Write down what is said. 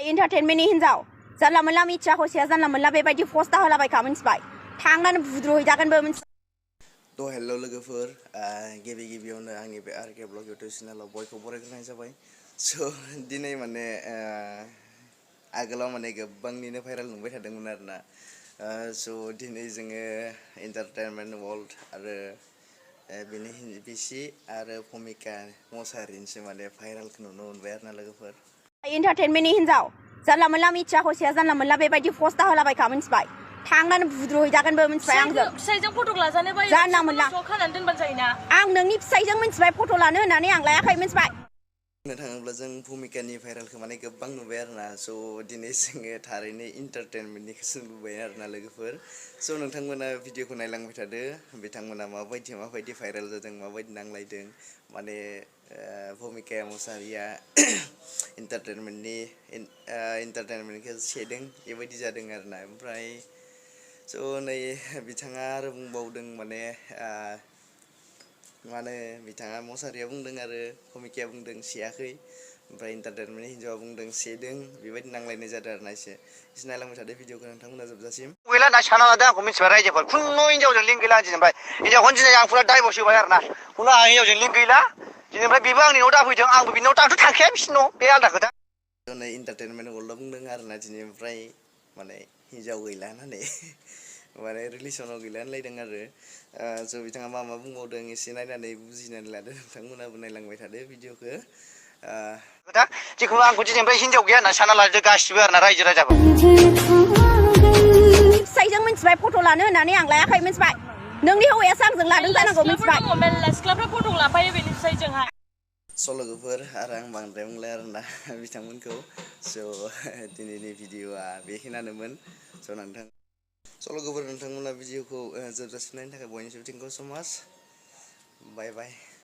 Entertainmentनि हिन्जाव जानला मोनला मिथिया हसिया जानला मोनला बेबायदि पस्टा होलाबायखा मिथिबाय थांनानै बुद्रुहैजागोनबो मिथिबाय तो हेल' लोगोफोर गिबि गिबियावनो आंनि बे आरके ब्लग इउटुब चेनेलाव बयखौ बरायग्रोनाय जाबाय स' दिनै माने आगोलाव माने गोबांनिनो भाइरेल नुबाय थादोंमोन आरोना स' दिनै जोङो एन्टारटेनमेन्ट वर्ल्ड आरो बिनि बिसि आरो भुमिका मोसाहारिनिसो माने भाइरेलखौ नुनो मोनबाय आरोना लोगोफोर एन्टारटेनमेन्टनि हिन्जाव जानला मोनला मिथिया हसिया जानला मोनला बेबायदि पस्टा होलाबायखा मिथिबाय थांनानै बुद्रुहैजागोनबो मिथिबाय आंजों फिसाइजों फट' लाजानो बायो जानला मोनला खानानै दोनबानो जायोना आं नोंनि फिसाइजों मिथिबाय फट' लानो होननानै आं लायाखै मिथिबाय बुंनो थाङोब्ला जों भुमिकानि भाइरेलखौ माने गोबां नुबाय आरोना स' दिनै जोङो थारैनो इन्टारटेनमेन्टनिखौसो नुबाय आरोना लोगोफोर स' नोंथांमोना भिडिअखौ नायलांबाय थादो बिथांमोना माबायदि भाइरेल जादों माबायदि नांलायदों माने भुमिका मोसाहारिया इन्टारटेनमेन्टखौ सेदों बेबायदि जादों आरोना ओमफ्राय स' नै बिथाङा आरो बुंबावदों माने माने बिथाङा मोसाहारिया बुंदों आरो भुमिकाया बुंदों सेयाखै ओमफ्राय इन्टारटेनमेन्टनि हिन्जावा बुंदों सेदों बेबायदि नांलायनाय जादों आरोना एसे नायलांबाय थादो भिडिअखौ नोंथांमोना जोबजासिम गैला ना साना लादों आंखौ मिथिबाय रायजोफोर खुनु हिन्जावजों लिंक गैला दिनैनिफ्राय हिन्जावखौनो दिनै आं फुरा डाइभर्स होबाय आरोना खुनु आं हिन्जावजों लिंक गैला दिनैनिफ्राय बेबो आंनि न'आव दाफैदों आंबो बिनि न'आव आंथ' थांखाया बिसिनि न' बे आलदा खोथा नै इन्टारटेनमेन्ट वर्ल्डआव बुंदों आरोना दिनैनिफ्राय माने हिन्जाव गैला होननानै माने रिलेसनाव गैला होनलायदों आरो स' बिथाङा मा बुंबावदों एसे नायनानै बुजिनानै लादो नोंथांमोनाबो नायलांबाय थादो भिडिअखौ खोथा जिखुनु आंखौ दिनैनिफ्राय हिन्जाव गैया होनना सानना लादो गासिबो आरोना रायजो राजाफोर फिसाइजों मिथिबाय फट' लानो होननानै आं लायाखै मिथिबाय नोंनि हौवायासो आंजों लादों जानांगौ मिथिबाय मेरला सिख्लाफ्रा फट' लाफायो बेनि फिसाइजोंहाय स' लोगोफोर आरो आं बांद्राय बुंलाय आरोना बिथांमोनखौ स' दिनैनि भिडिअआ बेखिनियानोमोन स' लोगोफोर नोंथांमोना भिडिअखौ जोबजासिम नायनो थाखाय बयनिसिम थेंक इउ स' माच बाय बाय